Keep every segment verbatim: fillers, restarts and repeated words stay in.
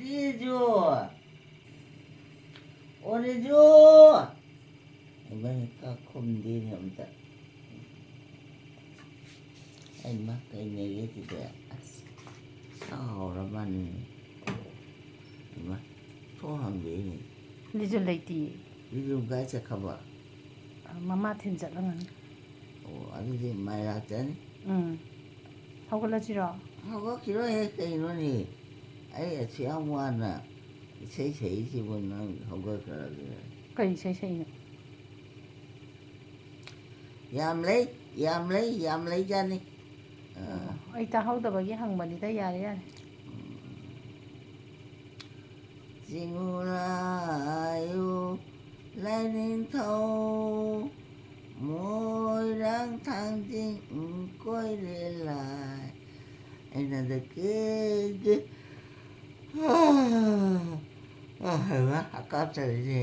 ꯔꯤꯖꯨ! ꯑꯣ ꯔꯤꯖꯨ! ꯏꯃꯥ, ꯀꯥ ꯈꯨꯝꯗꯦꯅꯦ ꯑꯝꯇ꯫ ꯑꯩꯃ, ꯀꯩ ꯂꯩꯒꯦ ꯁꯤꯗꯤ? ꯑꯁ, ꯆꯥꯎꯔ ꯃꯥꯜꯂꯦꯅꯦ꯫ ꯏꯃꯥ, ꯊꯣꯡ ꯍꯥꯡꯗꯦꯅꯦ꯫ ꯂꯤꯖꯨ ꯂꯩꯇꯤꯌꯦ꯫ ꯂꯤꯖꯨ ꯀꯥꯏ ꯆꯠꯈ꯭ꯔꯕ? ꯃꯃꯥ ꯊꯤꯟ ꯆꯠꯂꯝꯒꯅꯤ꯫ ꯑꯣ, ꯑꯗꯨꯗꯤ ꯃꯥꯏ ꯂꯥꯛꯆꯅꯤ꯫ ꯎꯝ꯫ ꯍꯧꯒꯠꯂꯁꯤꯔꯣ? ꯍꯧꯒꯠꯈꯤꯔꯣꯏꯍꯦ, ꯀꯩꯅꯣꯅꯦ? ꯑꯩ ꯑꯁꯨꯛ ꯌꯥꯝ ꯋꯥꯅ ꯏꯁꯩ ꯁꯛꯏꯁꯤꯕꯨ ꯅꯪ ꯍꯧꯒꯠꯈ꯭ꯔꯒꯦ? ꯀꯩ ꯏꯁꯩ ꯁꯛꯏꯅꯣ? ꯌꯥꯝ ꯂꯩ, ꯌꯥꯝ ꯂꯩ, ꯌꯥꯝ ꯂꯩꯖꯥꯠꯅꯤ꯫ ꯑ꯫ ꯑꯣ, ꯑꯩ ꯇꯥꯍꯧꯗꯕꯒꯤ ꯍꯪꯕꯅꯤꯗ, ꯌꯥꯔꯦ, ꯌꯥꯔꯦ꯫ ꯆꯤꯡꯉꯨ ꯂꯥꯏꯌꯨ ꯂꯥꯏꯅꯤꯡꯊꯧ, ꯃꯣꯏꯔꯥꯡ ꯊꯥꯡꯖꯤꯡ ꯀꯣꯏꯔꯦ ꯂꯥꯏ꯫ ꯑꯩꯅꯗ ꯀꯦꯒꯦ꯫ ꯑ, ꯍꯩꯃꯥ, ꯍꯛꯀꯥꯝ ꯆꯜꯂꯤꯅꯦ꯫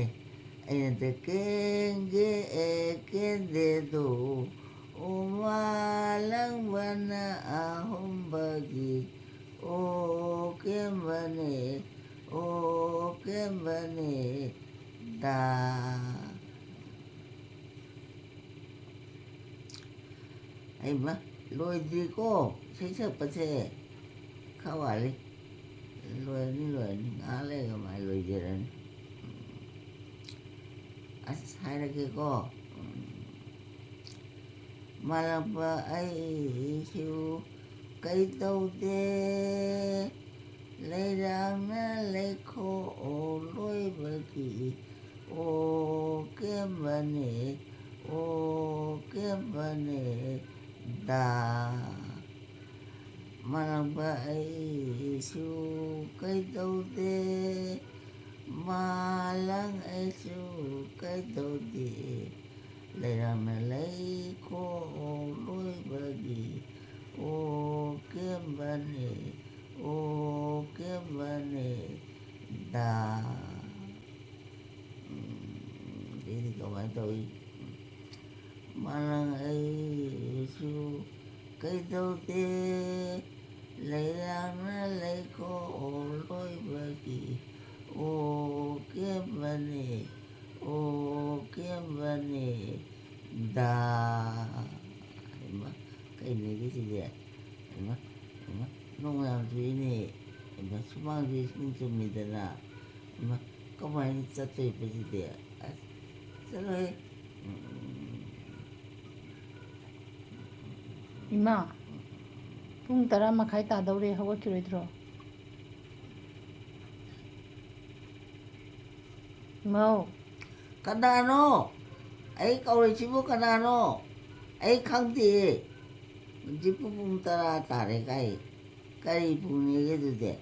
ꯑꯩꯅꯗ ꯀꯦꯒꯦ ꯑꯦ ꯀꯦꯟꯗꯦꯗꯣ, ꯎꯃꯥ ꯂꯪꯕꯅ ꯑꯍꯨꯝꯕꯒꯤ ꯑꯣ ꯀꯦꯝꯕꯅꯦ, ꯑꯣ ꯀꯦꯝꯕꯅꯦ ꯗꯥ꯫ ꯍꯩꯃꯥ, ꯂꯣꯏꯗ꯭ꯔꯤꯀꯣ ꯏꯁꯩ ꯁꯛꯄꯁꯦ, ꯈꯔ ꯋꯥꯠꯂꯤ꯫ ꯂꯣꯏꯔꯅꯤ, ꯂꯣꯏꯔꯅꯤ, ꯉꯥꯏꯍꯥꯛ ꯂꯩꯔꯒ ꯃꯥꯏ ꯂꯣꯏꯖꯔꯅꯤ꯫ ꯑꯁ, ꯍꯥꯏꯔꯒꯦꯀꯣ꯫ ꯃꯥꯂꯪꯕ ꯑꯩꯁꯨ ꯀꯩꯗꯧꯗꯦ, ꯂꯩꯔꯥꯡꯅ ꯂꯩꯈꯣ ꯂꯣꯏꯕꯒꯤ ꯑꯣ ꯀꯦꯝꯕꯅꯦ, ꯑꯣ ꯀꯦꯝꯕꯅꯦ ꯗꯥ꯫ ꯃꯥꯂꯪꯕ ꯑꯩꯁꯨ ꯀꯩꯗꯧꯗꯦ, ꯃꯥꯂꯪ ꯑꯩꯁꯨ ꯀꯩꯗꯧꯗꯦ, ꯂꯩꯔꯥꯡꯅ ꯂꯩꯈꯣ ꯂꯣꯏꯕꯒꯤ ꯑꯣ ꯀꯦꯝꯕꯅꯦ, ꯑꯣ ꯀꯦꯝꯕꯅꯦ ꯗꯥ꯫ ꯎꯝ, ꯑꯗꯩꯗꯤ ꯀꯃꯥꯏꯅ ꯇꯧꯏ? ꯃꯥꯂꯪ ꯑꯩꯁꯨ ꯀꯩꯗꯧꯗꯦ, ꯂꯩꯔꯥꯡꯅ ꯂꯩꯈꯣ ꯂꯣꯏꯕꯒꯤ ꯑꯣ ꯀꯦꯝꯕꯅꯦ, ꯑꯣ ꯀꯦꯝꯕꯅꯦ ꯗꯥ꯫ ꯍꯩꯃꯥ, ꯀꯩꯅꯣꯒꯤ ꯁꯤꯗꯤ? ꯍꯩꯃꯥ, ꯍꯩꯃꯥ, ꯅꯣꯡ ꯌꯥꯝ ꯆꯨꯏꯅꯦ꯫ ꯍꯩꯃꯥ, ꯁꯨꯃꯥꯡꯁꯦ ꯏꯁꯤꯡ ꯆꯨꯝꯃꯤꯗꯅ꯫ ꯍꯩꯃꯥ, ꯀꯃꯥꯏꯅ ꯆꯠꯇꯣꯏꯕ ꯁꯤꯗꯤ? ꯑꯁ, ꯆꯠꯂꯣꯍꯦ꯫ ꯎꯝ꯫ ꯏꯃꯥ, ꯄꯨꯡ ꯇꯔꯥ ꯃꯈꯥꯏ ꯇꯥꯗꯧꯔꯦ, ꯍꯧꯒꯠꯈꯤꯔꯣꯏꯗ꯭ꯔꯣ? ꯏꯃꯧ꯫ ꯀꯅꯥꯅꯣ? ꯑꯩ ꯀꯧꯔꯤꯁꯤꯕꯨ ꯀꯅꯥꯅꯣ? ꯑꯩ ꯈꯪꯗꯦ꯫ ꯍꯧꯖꯤꯛꯄꯨ ꯄꯨꯡ ꯇꯔꯥ ꯇꯥꯔꯦ ꯀꯥꯏ꯫ ꯀꯔꯤ ꯄꯨꯡꯅꯦꯒꯦ ꯑꯗꯨꯗꯤ?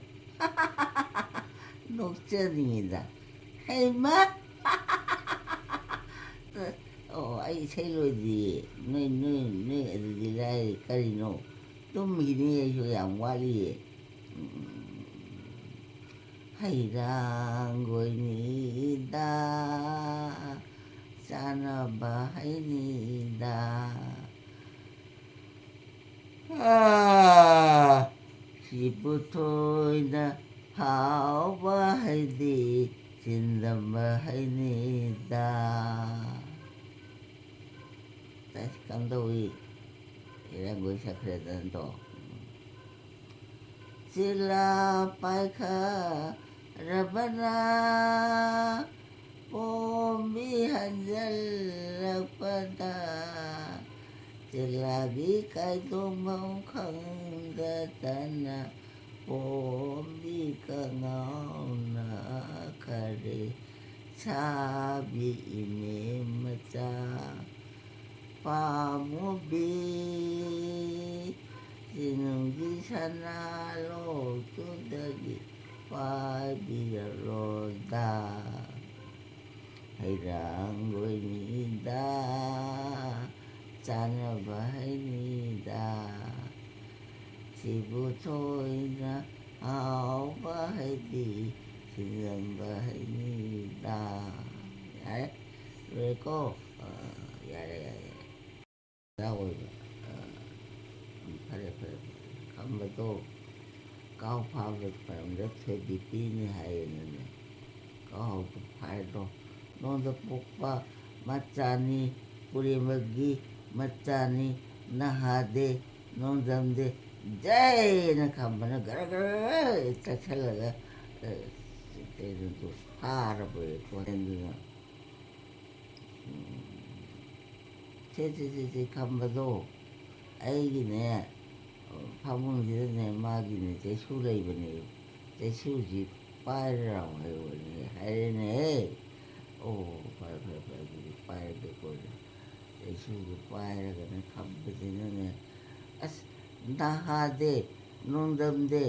ꯅꯣꯛꯆꯅꯤꯡꯉꯤꯗ꯫ ꯍꯩꯃꯥ! ꯑꯣ, ꯑꯩ ꯏꯁꯩ ꯂꯣꯏꯗ꯭ꯔꯤꯌꯦ꯫ ꯅꯣꯏ, ꯅꯣꯏ, ꯅꯣꯏ ꯑꯗꯨꯗꯤ ꯂꯥꯏꯔꯤ꯫ ꯀꯔꯤꯅꯣ? ꯇꯨꯝꯈꯤꯅꯤ ꯑꯩꯁꯨ, ꯌꯥꯝ ꯋꯥꯠꯂꯤꯌꯦ꯫ ꯍꯩꯔꯥꯡꯒꯣꯏꯅꯤꯗ, ꯆꯥꯅꯕ ꯍꯩꯅꯤꯗ꯫ ꯑꯥ, ꯁꯤꯕꯨ ꯊꯣꯏꯅ ꯍꯥꯎꯕ ꯍꯩꯗꯤ, ꯆꯤꯟꯗꯝꯕ ꯍꯩꯅꯤꯗ꯫ ꯑꯁ, ꯀꯝꯗꯧꯏ? ꯏꯔꯪꯒꯣꯏ ꯁꯛꯈ꯭ꯔꯦꯗꯅꯗꯣ꯫ ꯆꯤꯂꯥ ꯄꯥꯏꯈꯔꯕꯅ ꯄꯣꯝꯕꯤ ꯍꯟꯖꯜꯂꯛꯄꯗ, ꯆꯤꯂꯥꯒꯤ ꯀꯥꯏꯗꯣꯡꯐꯝ ꯈꯪꯗꯗꯅ ꯄꯣꯝꯕꯤ ꯀꯉꯥꯎꯅꯈꯔꯦ꯫ ꯁꯥꯕꯤ ꯏꯅꯦ ꯃꯆꯥ ꯄꯥꯝꯃꯨꯕꯤ, ꯆꯤꯅꯨꯡꯒꯤ ꯁꯅꯥ ꯂꯣꯛꯇꯨꯗꯒꯤ ꯄꯥꯏꯕꯤꯔꯔꯣꯗ꯫ ꯍꯩꯔꯥꯡꯒꯣꯏꯅꯤꯗ, ꯆꯥꯅꯕ ꯍꯩꯅꯤꯗ꯫ ꯁꯤꯕꯨ ꯊꯣꯏꯅ ꯍꯥꯎꯕ ꯍꯩꯗꯤ, ꯁꯤꯟꯖꯟꯕ ꯍꯩꯅꯤꯗ꯫ ꯌꯥꯔꯦ, ꯂꯣꯏꯔꯦꯀꯣ? ꯑ, ꯌꯥꯔꯦ, ꯌꯥꯔꯦ, ꯌꯥꯔꯦ꯫ ꯑꯣꯖꯥ ꯑꯣꯏꯕ꯫ ꯑ, ꯐꯔꯦ, ꯐꯔꯦ, ꯐꯔꯦ꯫ ꯈꯝꯕꯗꯣ, ꯀꯥꯎ ꯐꯥꯕꯗ ꯃꯔꯝꯗ ꯊꯣꯏꯕꯤ ꯄꯤꯅꯤ ꯍꯥꯏꯌꯦꯅꯅꯦ꯫ ꯀꯥꯎꯗꯨ ꯐꯥꯏꯗꯣ꯫ ꯅꯣꯡꯗ ꯄꯣꯛꯄ ꯃꯆꯥꯅꯤ, ꯄꯨꯔꯦꯝꯕꯒꯤ ꯃꯆꯥꯅꯤ, ꯅꯍꯥꯗꯦ, ꯅꯣꯡꯗꯝꯗꯦ, ꯖꯩꯅ ꯈꯝꯕꯅ ꯒꯔ ꯒꯔ ꯒꯔ ꯆꯠꯁꯜꯂꯒ, ꯑ, ꯀꯩꯅꯣꯗꯣ ꯐꯥꯔꯕꯣꯏ ꯀꯣꯟꯗꯨꯅ꯫ ꯎꯝ, ꯁꯦ, ꯁꯦ, ꯁꯦ, ꯁꯦ, ꯈꯝꯕꯗꯣ, ꯑꯩꯒꯤꯅꯦ, ꯐꯃꯨꯡꯁꯤꯗꯅꯦ, ꯃꯥꯒꯤꯅꯦ, ꯆꯩꯁꯨ ꯂꯩꯕꯅꯦ꯫ ꯆꯩꯁꯨꯁꯤ ꯄꯥꯏꯔ ꯂꯥꯎ ꯍꯥꯏꯔꯛꯑꯣꯅꯦ, ꯍꯥꯏꯔꯦꯅꯦꯍꯦ꯫ ꯑꯣ, ꯐꯔꯦ, ꯐꯔꯦ, ꯐꯔꯦ, ꯑꯗꯨꯗꯤ ꯄꯥꯏꯔꯒꯦꯀꯣ꯫ ꯆꯩꯁꯨꯗꯨ ꯄꯥꯏꯔꯒꯅꯦ ꯈꯝꯕꯁꯤꯅꯅꯦ, "ꯑꯁ, ꯅꯍꯥꯗꯦ, ꯅꯣꯡꯗꯝꯗꯦ,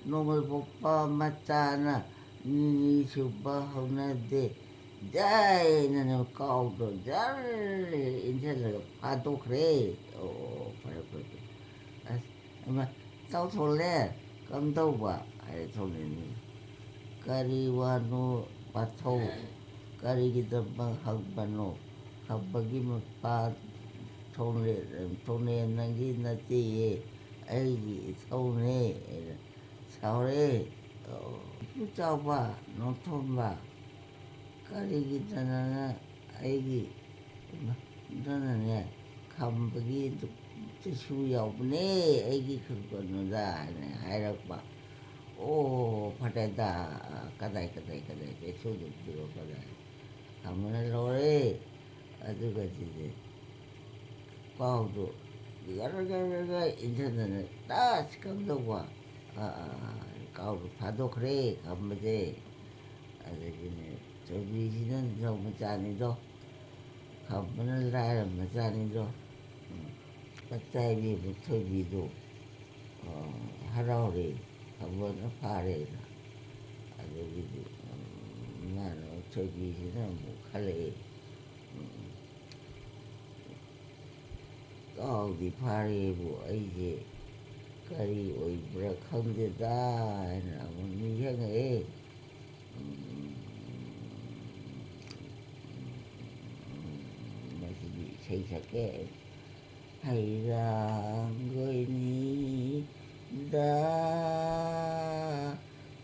ꯅꯣꯡꯃꯩ ꯄꯣꯛꯄ ꯃꯆꯥꯅ ꯅꯤꯅꯤ ꯁꯨꯕ ꯍꯧꯅꯗꯦ", ꯖꯩꯅꯅꯦ ꯀꯥꯎꯗꯣ ꯖꯔ ꯏꯟꯁꯤꯜꯂꯒ ꯐꯥꯗꯣꯛꯈ꯭ꯔꯦ꯫ ꯑꯣ, ꯐꯔꯦ, ꯐꯔꯦ, ꯐꯔꯦ꯫ ꯑꯁ, ꯏꯃꯥ, ꯇꯥꯎꯊꯣꯜꯂꯦ, ꯀꯝꯗꯧꯕ? ꯍꯥꯏꯔꯦ ꯊꯣꯡꯂꯦꯟꯅ꯫ "ꯀꯔꯤ ꯋꯥꯅꯣ ꯄꯥꯊꯧ? ꯀꯔꯤꯒꯤꯗꯃꯛ ꯍꯪꯕꯅꯣ? ꯍꯪꯕꯒꯤ ꯃꯄꯥ ꯊꯣꯡꯂꯦꯟ, ꯊꯣꯡꯂꯦꯟ ꯅꯪꯒꯤ ꯅꯠꯇꯦꯌꯦ, ꯑꯩꯒꯤ ꯏꯊꯧꯅꯦ" ꯍꯥꯏꯅ ꯁꯥꯎꯔꯦ꯫ "ꯏꯄꯨ ꯆꯥꯎꯕ, ꯅꯣꯡꯊꯣꯝꯕ, ꯀꯔꯤꯒꯤꯗꯅ ꯑꯩꯒꯤ ꯏꯃꯥ, ꯑꯗꯨꯅꯅꯦ, ꯈꯝꯕꯒꯤ ꯆꯩꯁꯨ ꯌꯥꯎꯕꯅꯦ ꯑꯩꯒꯤ ꯀꯩꯅꯣꯗ" ꯍꯥꯏꯅ ꯍꯥꯏꯔꯛꯄ꯫ "ꯑꯣ, ꯐꯔꯦꯗ, ꯀꯗꯥꯏ, ꯀꯗꯥꯏ, ꯀꯗꯥꯏ, ꯆꯩꯁꯨꯗꯨ ꯄꯤꯔꯣ, ꯀꯗꯥꯏ?" ꯈꯝꯕꯅ ꯂꯧꯔꯦ꯫ ꯑꯗꯨꯒ ꯁꯤꯁꯦ ꯀꯥꯎꯗꯣ ꯒꯔ ꯒꯔ ꯒꯔ ꯒꯔ ꯏꯟꯊꯗꯅ ꯇꯁ ꯀꯝꯗꯧꯕ, ꯑꯥ, ꯑꯥ, ꯑꯥ, ꯀꯥꯎꯗꯣ ꯐꯥꯗꯣꯛꯈ꯭ꯔꯦ ꯈꯝꯕꯁꯦ꯫ ꯑꯗꯒꯤꯅꯦ, ꯊꯣꯏꯕꯤꯁꯤꯅ ꯅꯤꯡꯊꯧ ꯃꯆꯥꯅꯤꯗꯣ, ꯈꯝꯕꯅ ꯂꯥꯏꯔꯕ ꯃꯆꯥꯅꯤꯗꯣ꯫ ꯎꯝ, ꯄꯠꯆꯥꯏꯕꯤꯕꯨ ꯊꯣꯏꯕꯤꯗꯣ, ꯑ, ꯍꯔꯥꯎꯔꯦ, ꯈꯝꯕꯅ ꯐꯥꯔꯦꯅ꯫ ꯑꯗꯒꯤꯗꯤ, ꯎꯝ, ꯃꯥꯅ, ꯊꯣꯏꯕꯤꯁꯤꯅ ꯑꯃꯨꯛ ꯈꯜꯂꯛꯑꯦ, ꯎꯝ, "ꯀꯥꯎꯗꯤ ꯐꯥꯔꯦꯕꯨ ꯑꯩꯁꯦ ꯀꯔꯤ ꯑꯣꯏꯕ꯭ꯔꯥ ꯈꯪꯗꯦꯗ" ꯍꯥꯏꯅ ꯑꯃꯨꯛ ꯅꯤꯡꯁꯤꯡꯉꯛꯑꯦ꯫ ꯎꯝ, ꯃꯁꯤꯗꯤ ꯏꯁꯩ ꯁꯛꯀꯦ꯫ ꯍꯩꯔꯥꯡꯒꯣꯏꯅꯤꯗ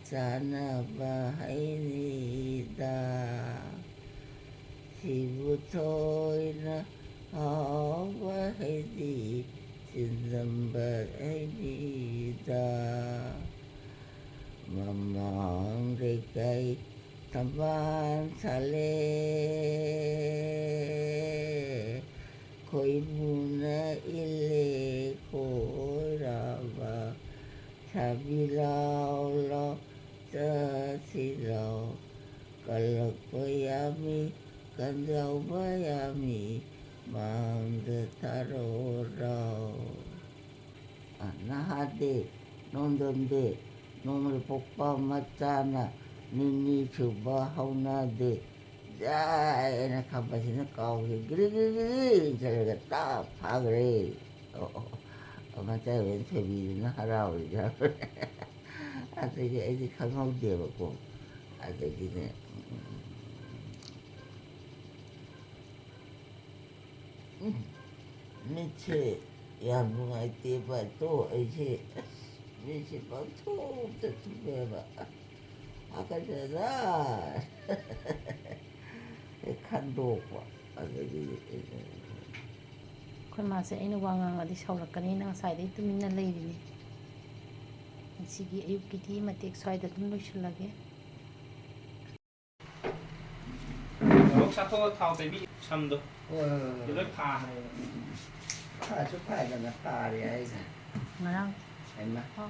ꯆꯥꯅꯕ ꯍꯩꯅꯤꯗ, ꯁꯤꯕꯨ ꯊꯣꯏꯅ ꯍꯥꯎꯕ ꯍꯩꯗꯤ, ꯆꯤꯟꯖꯝꯕ ꯍꯩꯅꯤꯗ꯫ ꯃꯃꯥꯡ ꯂꯩꯀꯥꯏ ꯊꯝꯕꯥꯜ ꯁꯥꯠꯂꯦ, ꯈꯣꯏꯃꯨꯅ ꯏꯜꯂꯦ ꯈꯣꯏꯔꯥꯕ, ꯁꯥꯕꯤ ꯂꯥꯎ ꯂꯥꯎ ꯆꯠꯁꯤ ꯂꯥꯎ, ꯀꯜꯂꯛꯄ ꯌꯥꯝꯃꯤ, ꯀꯟꯖꯧꯕ ꯌꯥꯝꯃꯤ, ꯃꯥꯡꯗ ꯊꯥꯔꯣ ꯂꯥꯎ꯫ ꯑ, ꯅꯍꯥꯗꯤ ꯅꯣꯡꯗꯝꯗꯤ ꯅꯣꯡꯃꯩ ꯄꯣꯛꯄ ꯃꯆꯥꯅ ꯅꯤꯅꯤ ꯁꯨꯕ ꯍꯧꯅꯗꯦ꯫ ꯖꯥꯏ ꯍꯥꯏꯅ ꯈꯝꯕꯁꯤꯅ ꯀꯥꯎꯈꯤ꯫ ꯒꯤꯔꯤ ꯒꯤꯔꯤ ꯒꯤꯔꯤ ꯆꯠꯂꯒ ꯇꯥꯞ ꯐꯥꯈ꯭ꯔꯦ꯫ ꯑꯣ, ꯑꯣ, ꯑꯣ, ꯃꯆꯥ ꯑꯣꯏꯅ ꯊꯣꯏꯕꯤꯗꯨꯅ ꯍꯔꯥꯎꯔꯤꯖꯥꯠ꯫ ꯑꯗꯒꯤ ꯑꯩꯗꯤ ꯈꯪꯍꯧꯗꯦꯕꯀꯣ꯫ ꯑꯗꯒꯤꯅꯦ, ꯎꯝ, ꯎꯝ, ꯃꯤꯠꯁꯦ ꯌꯥꯝ ꯅꯨꯡꯉꯥꯏꯇꯦꯕ꯫ ꯑꯗꯣ ꯑꯩꯁꯦ, ꯑꯁ, ꯃꯤꯠꯁꯦ ꯄꯪꯊꯨꯞꯇ ꯊꯨꯞꯄꯦꯕ꯫ ꯍꯥꯀꯠꯆꯗ꯫ ꯈꯟꯗꯣꯛꯄ꯫ ꯑꯗꯒꯤꯗꯤ ꯑꯩꯈꯣꯏ ꯃꯥꯁꯦ ꯑꯩꯅ ꯋꯥ ꯉꯥꯡꯉꯗꯤ ꯁꯥꯎꯔꯛꯀꯅꯤꯅ ꯉꯁꯥꯏꯗꯩ ꯇꯨꯃꯤꯟꯅ ꯂꯩꯔꯤꯅꯤ꯫ ꯉꯁꯤꯒꯤ ꯑꯌꯨꯛꯀꯤꯗꯤ ꯃꯇꯦꯛ ꯁ꯭ꯋꯥꯏꯗ ꯑꯗꯨꯝ ꯂꯣꯏꯁꯤꯜꯂꯒꯦ꯫ ꯃꯣꯔꯣꯛ ꯆꯥꯊꯣꯛꯑ ꯊꯥꯎ ꯇꯩꯕꯤ ꯁꯝꯗꯣ꯫ ꯍꯣꯏ, ꯍꯣꯏ, ꯍꯣꯏ꯫ ꯂꯣꯏ ꯐꯥꯈ꯭ꯔꯦꯕ꯫ ꯐꯥꯁꯨ ꯐꯥꯗꯅ ꯐꯥꯔꯦ ꯍꯥꯏꯁꯦ꯫ ꯉꯔꯥꯡ꯫ ꯍꯩꯃꯥ꯫ ꯑꯣ꯫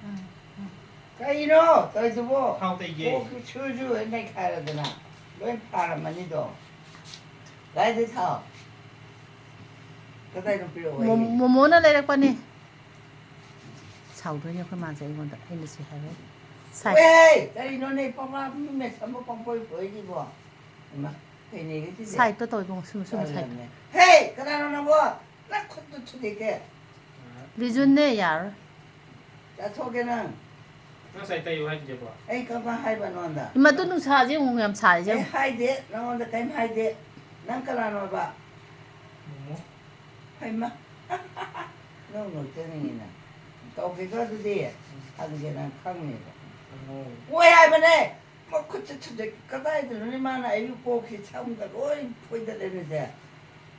ꯎꯝ, ꯎꯝ꯫ ꯀꯩꯅꯣ ꯇꯧꯔꯤꯗꯨꯕꯣ? ꯊꯥꯎ ꯇꯩꯒꯦ꯫ ꯀꯣꯛꯁꯨ ꯁꯨ ꯁꯨ ꯍꯦꯛ ꯅꯩꯈꯥꯏꯔꯗꯅ꯫ ꯂꯣꯏ ꯐꯥꯔꯝꯃꯅꯤꯗꯣ꯫ ꯀꯥꯏꯗꯩ ꯊꯥꯎ? ꯀꯗꯥꯏꯗ ꯄꯤꯔꯛꯑꯣ ꯃꯣ-, ꯑꯩ? ꯃꯣꯃꯣꯅ ꯂꯩꯔꯛꯄꯅꯤ꯫ ꯁꯥꯎꯗꯣꯏꯅꯦ ꯑꯩꯈꯣꯏ ꯃꯥꯁꯦ ꯑꯩꯉꯣꯟꯗ, ꯑꯩꯅ ꯁꯤ ꯍꯥꯏꯔꯣꯏ꯫ ꯁꯥꯏ-, ꯍꯦ! ꯀꯔꯤꯅꯣꯅꯦ, ꯄꯪꯂꯥ ꯃꯤ ꯃꯦꯠꯁꯟꯕ ꯄꯪꯐꯣꯏ ꯐꯣꯏꯔꯤꯕꯣ? ꯏꯃꯥ, ꯀꯩꯅꯦꯒꯦ ꯁꯤꯗꯤ? ꯁꯥꯏꯠꯇꯣ ꯇꯧ ꯏꯕꯨꯡꯉꯣ, ꯁꯨꯝ, ꯁꯨꯝ ꯁꯥꯏꯠꯇꯣ꯫ ꯇꯜꯂꯦꯅꯦ꯫ ꯍꯦ! ꯀꯅꯥꯅꯣ ꯅꯪꯕꯣ? ꯅꯈꯨꯠꯇꯨ ꯊꯨꯗꯦꯛꯀꯦ꯫ ꯂꯤꯖꯨꯟꯅꯦ, ꯌꯥꯔꯣꯏ꯫ ꯆꯠꯊꯣꯛꯀꯦ ꯅꯪ꯫ ꯉꯁꯥꯏ ꯇꯩꯌꯨ ꯍꯥꯏꯗꯨꯗꯤꯀꯣ꯫ ꯑꯩ ꯀꯃꯥꯏ ꯍꯥꯏꯕ ꯅꯉꯣꯟꯗ? ꯏꯃꯥ, ꯇꯨ ꯅꯨꯡꯁꯥꯁꯦ ꯑꯃꯨꯛ ꯌꯥꯝ ꯁꯥꯔꯤꯁꯦ ꯑꯩ ꯌꯦꯡꯉꯨ꯫ ꯍꯥꯏꯗꯦ, ꯅꯉꯣꯟꯗ ꯀꯔꯤꯝ ꯍꯥꯏꯗꯦ꯫ ꯅꯪ ꯀꯅꯥꯅꯣꯕ? ꯃꯣꯃꯣ꯫ ꯍꯩꯃꯥ꯫ ꯅꯣꯡ ꯅꯣꯛꯆꯅꯤꯡꯉꯤꯅ꯫ ꯇꯧꯒꯦꯀꯣ ꯑꯗꯨꯗꯤ? ꯍꯪꯒꯦ ꯅꯪ ꯈꯪꯅꯦꯕ꯫ ꯍꯥꯏꯕꯅꯦ꯫ ꯃꯈꯨꯠꯁꯦ ꯊꯨꯗꯦꯛ ꯀꯗꯥꯏꯗꯅꯣꯅꯦ ꯃꯥꯅ ꯑꯩꯕꯨ ꯄꯣꯛꯈꯤ ꯁꯝꯒ ꯂꯣꯏ ꯐꯣꯏꯗꯠꯂꯦꯅꯦꯁꯦ꯫